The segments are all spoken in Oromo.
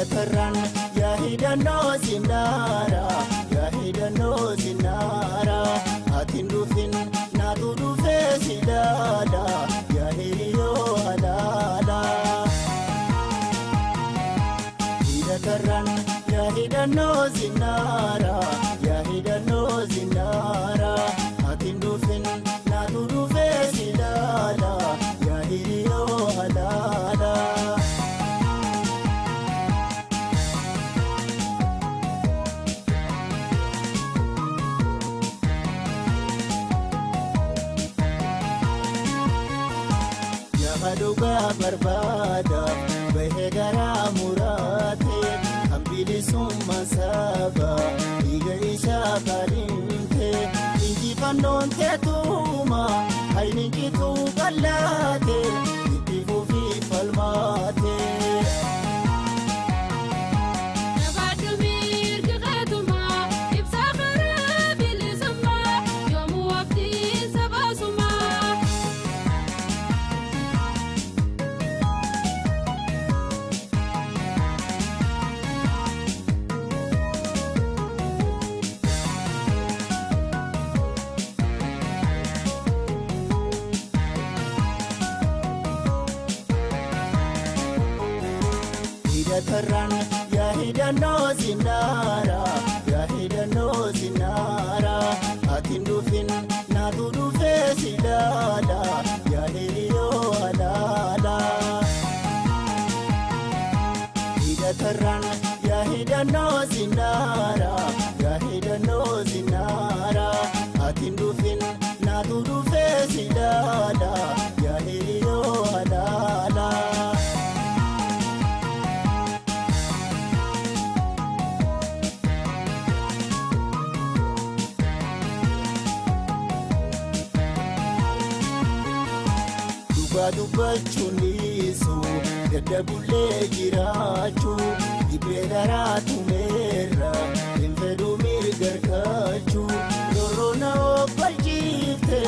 Hidhatarraan yaa hidhannoo sinnaara yaa hidhannoo sinnaara ati hin dhufin naatu dhufee si ilaala yaa hiriyoo alaala. Hidhatarraan yaa hidhannoo sinnaara yaa hidhannoo sinnaara ati hin dhufin naatu dhufee si ilaala yaa hiriyoo alaala. Dhugaa barbaada bahee garaa muraate kan bilisummaa saba dhiiga isaa kaadhimte injifannoon teetuma hayni cituu bal'aate itti fufii falmaate. Hidhatarraan yaa hidhannoo sinnaara yaa hidhannoo sinnaara ati hin dhufin naatu dhufee si ilaala yaa hiriyoo alaala. Hidhatarraan yaa hidhannoo sinnaara yaa hidhannoo sinnaara ati hin dhufin naatu dhufee si ilaala yaa hiriyoo alaala. Dubbachuun dhiisu dadhabullee jiraachuu dhibbee daraa tumeerra hin fedhu mirga argachuu rorroona obbalchiifte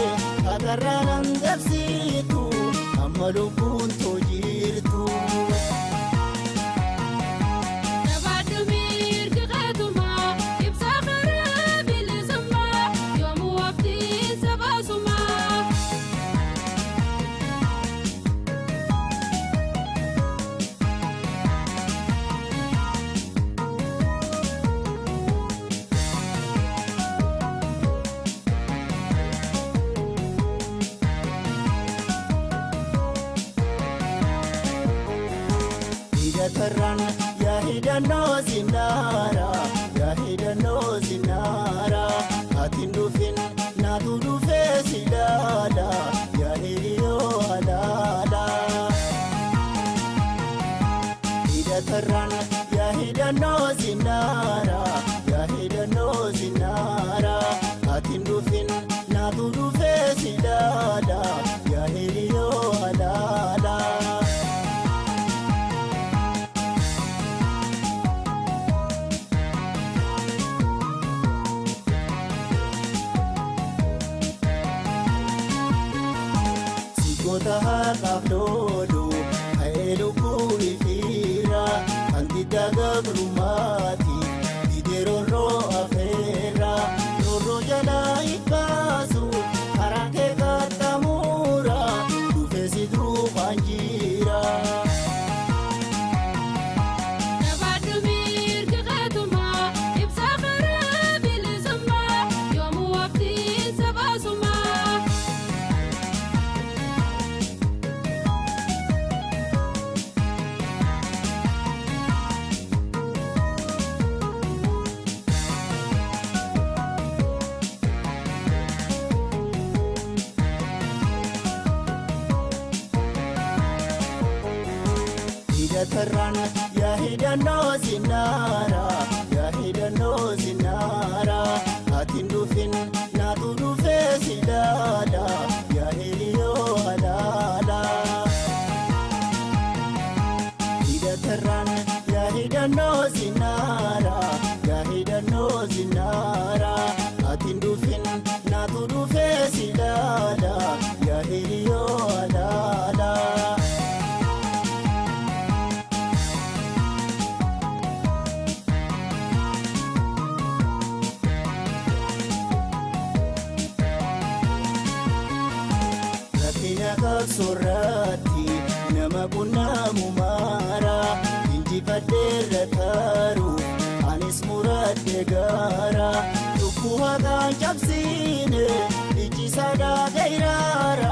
hakarraan hangabsiitu amma lubbuun too jirtu. Hidhatarraan yaa hidhannoo sinnaara yaa hidhannoo sinnaara ati hin dhufin naatu dhufee si ilaala yaa hiriyoo alaala. Hidhatarraan yaa hidhannoo sinnaara yaa hidhannoo sinnaara ati hin dhufin naatu dhufee si ilaala yaa hiriyoo alaala. Goota haaqaaf loolu ka'ee lubbuu ifiira kan diddaa gabrummaati didee roorroo afeera roorroo jalaa hiikkaasu karaa kee qaxxamuura dhufee si duubaan jira. Hidhatarraan yaa hidhannoo sinnaara yaa hidhannoo sinnaara ati hin dhufin naatu dhufee si ilaala yaa hiriyoo alaala. Hidhatarraan yaa hidhannoo sinnaara yaa hidhannoo sinnaara ati hin dhufin naatu dhufee si ilaala yaa hiriyoo alaala. Gaara lubbuu haqaan cabsiine ijji sadaa gairaara.